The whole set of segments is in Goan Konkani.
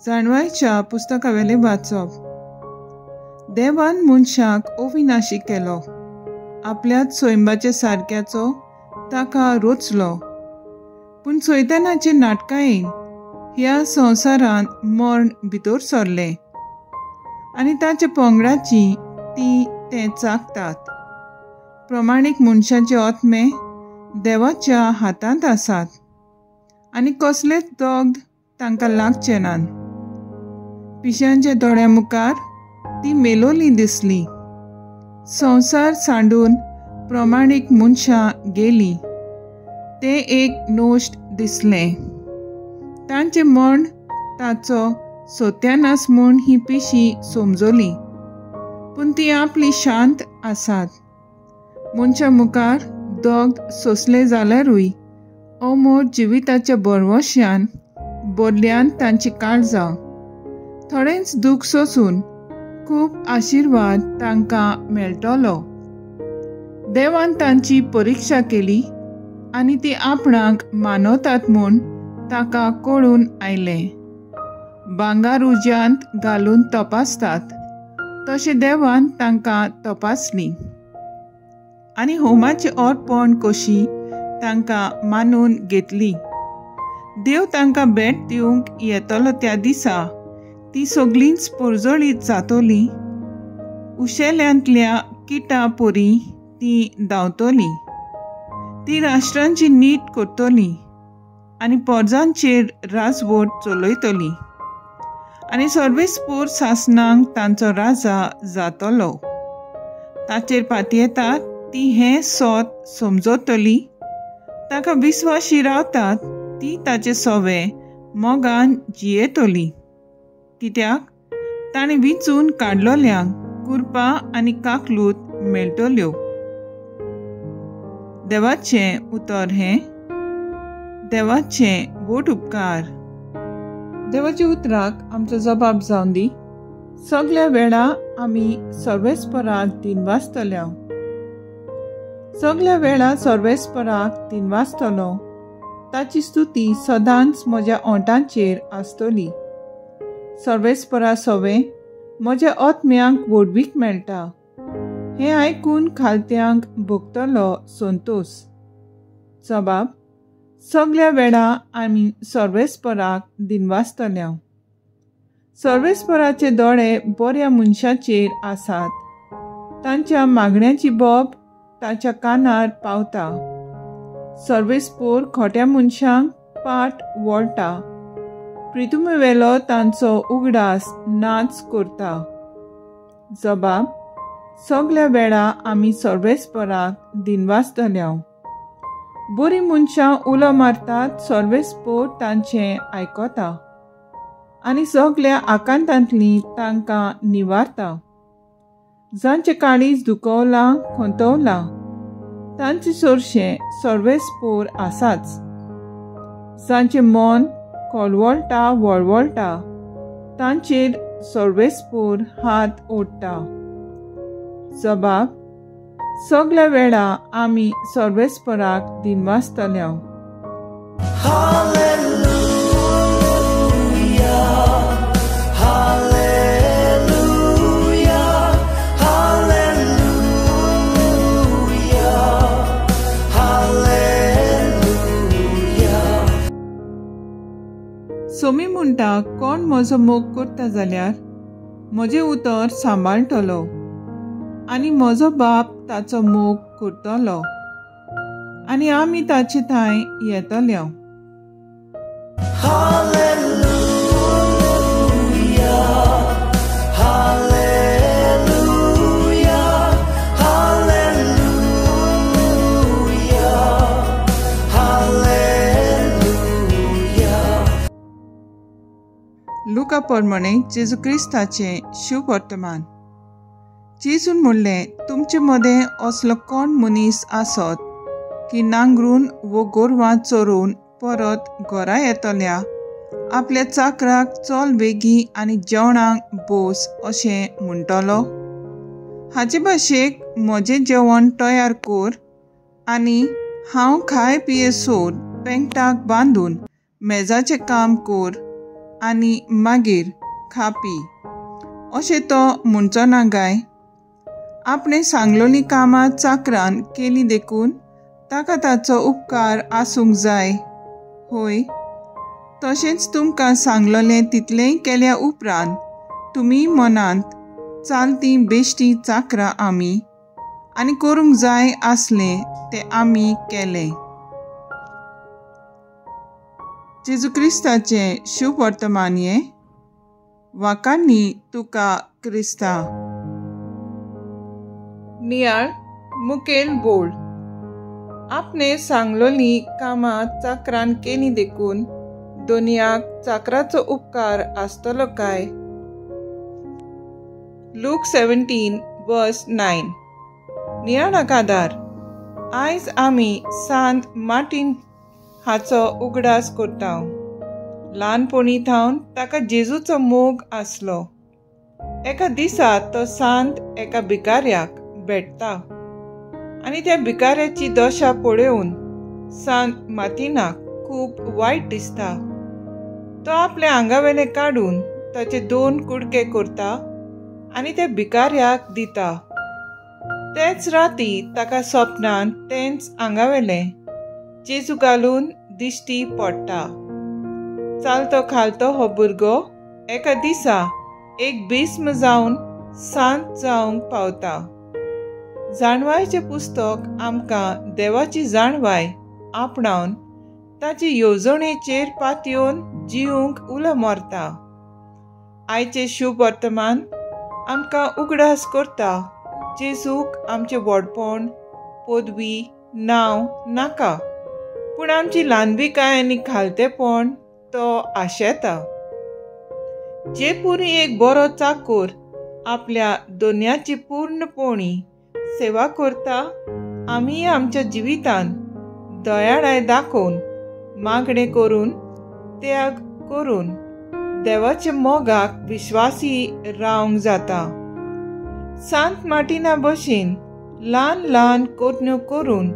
जाणवायच्या पुस्तकावेलें वाचप. देवान मनशाक अविनाशी केलो, आपल्याच सैंबाच्या सारक्याचो ताका रोचलो. पूण सैतानाचे नाटकायेन ह्या संवसारांत मर्ण भितर सरलें आनी ताच्या पंगडाची ती तें चाकतात. प्रमाणीक मनशाचे आत्मे देवाच्या हातांत आसात आनी कसलेच दग्ध तांकां लागचे नात. पिशांच्या दोळ्या मुखार ती मेलोली दिसली. संवसार सांडून प्रमाणीक मनशां गेली. तें एक नोश्ट दिसलें. तांचें मन ताचो सत्यानाश म्हूण ही पिशी समजली. पूण ती आपली शांत आसात. मनशां मुखार दग्ध सोंसले जाल्यारूय अमोर जिविताच्या बरवश्यान बदल्यान तांची काळजां. थोडेंच दूख सोसून खूब आशिर्वाद तांकां मेळटलो. देवान तांची परिक्षा केली आनी ती आपणाक मानवतात म्हूण ताका कळून आयलें. भांगर उज्यांत घालून तपासतात तशें देवान तांकां तपासली आनी होमाचें अर्पण कशी तांकां मानून घेतली. देव तांकां भेट दिवंक येतलो त्या दिसा ती सगळींच परजळीत जातली. उशेल्यांतल्या किटां परी ती धांवतली. ती राष्ट्रांची नीट करतली आनी पोरजांचेर राजवट चलयतली आनी सर्वेस्पोर सासणांक तांचो राजा जातलो. ताचेर पातयेतात ती हें सोत समजतली. ताका विस्वाशी रावतात ती ताचे सवे मोगान जियेतली. कित्याक ताणें विंचून काडलोल्यांक कुरपा आनी काकलूत मेळटल्यो. देवाचें उतर हें देवाचें वोट उपकार. देवाच्या उतराक आमचो जबाब जावन दी. सगल्या वेळा आमी सर्वेस्पराक दिनवासतल्या. सगल्या वेळा सर्वेस्पराक दिनवासतलो. ताची स्तुती सदांच म्हज्या ओंठांचेर आसतली. सर्वेस्परा सवें म्हज्या आत्म्यांक व्हडवीक मेळटा. हें आयकून खालत्यांक भोगतलो संतोश. जबाब सगल्या वेळा आमी सर्वेस्पराक दिनवासतल्या. सर्वेस्पराचे दोळे बऱ्या मनशाचेर आसात. तांच्या मागण्याची बोब ताच्या कानार पावता. सर्वेस्पोर खोट्या मनशांक पाट वळटा. प्रितुमेवेलो तांचो उगडास नाच करता. जबाब सगल्या वेळा आमी सर्वेस्पराक दिनवासतल्या. बरी मनशां उलो मारतात सर्वेस्पोर तांचें आयकता आनी सगल्या आकांतांतली तांकां निवारता. जांचें काळीज दुखवलां खंतवलां तांचे चडशें सर्वेस्पोर आसाच. जांचें मन कोलवळटा वळवळटा तांचेर सर्वेस्पोर हात ओडटा. जबाब सगल्या वेळा आमी सर्वेस्पराक दिनवासतल्या. सोमी म्हणटा कोण म्हजो मोग करता जाल्यार म्हजें उतर सांबाळटलो आनी म्हजो बाप ताचो मोग करतलो आनी आमी ताचे थंय येतले. लुका प्रमाणे जेजू क्रिस्ताचें शुभवर्तमान. जेजून म्हणलें, तुमचे मदें असलो कोण मनीस आसत की नांगरून वो गोरवां चोरून परत घरा येतल्या आपल्या चाकराक चल बेगी आनी जेवणाक बोस अशें म्हणटलो? हाचे भाशेक म्हजें जेवण तयार कर आनी हांव खाय पिये सोर पेंकटाक बांदून मेजाचें काम कर आनी मागीर खा पी अशें तो म्हणचो ना गाय? आपणें सांगलोलीं कामां चाकरान केलीं देखून ताका ताचो उपकार आसूंक जाय होय? तशेंच तुमकां सांगलोलें तितलेंय केल्या उपरांत तुमी मनांत चालती बेश्टी चाकरां आमी आनी करूंक जाय आसलें तें आमी केलें. जेजू क्रिस्ताचें शुभवर्तमान हें. वाकांनी तुका क्रिस्ता. नियाळ मुखेल बोल. आपणे सांगलोलीं कामां चाकरान केलीं देखून दोनयाक चाकराचो उपकार आसतलो काय? लूक 17:9. नियाळाक आदार. आयज आमी सांत मार्टीन हाचो उगडास करता. ल्हानपणी थावन ताका जेजूचो मोग आसलो. एका दिसा तो सांत एका भिकाऱ्याक भेटता आनी त्या भिकाऱ्याची दशा पळोवन सांत मार्टिनाक खूब वायट दिसता. तो आपल्या आंगावेले काडून ताचे 2 कुडके करता आनी त्या भिकाऱ्याक दिता. तेच राती ताका सपनान तेंच आंगावेले जेजू घालून दिश्टी पडटा. चालतो खालतो हो भुरगो एका दिसा एक भीस्म जावन सांत जावंक पावता. जाणवायचें पुस्तक आमकां देवाची जाणवाय आपणावन ताचे येवजणेचेर पातयेवन जिवंक उलो मारता. आयचें शुभ वर्तमान आमकां उगडास करता जेजूक आमचें व्हडपण, पदवी, नांव नाका, पूण आमची ल्हानविकाय आनी खालतेपण तो आशेता. जे पुरी एक बरो चाकोर आपल्या दोनयाची पूर्णपणी सेवा करता, आमी आमच्या जिवितान दयाळाय दाखोवन, मागणें करून, त्याग करून देवाच्या मोगाक विश्वासी रावंक जाता. सांत मार्टिना भशेन ल्हान ल्हान करण्यो करून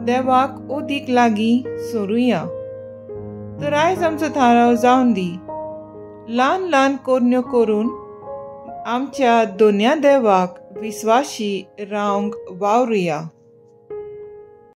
देवाक अदीक लागीं सरुया. तर आयज आमचो थाराव जावन दी, ल्हान ल्हान करण्यो करून आमच्या दोनया देवाक विश्वासी रावंक वावरुया.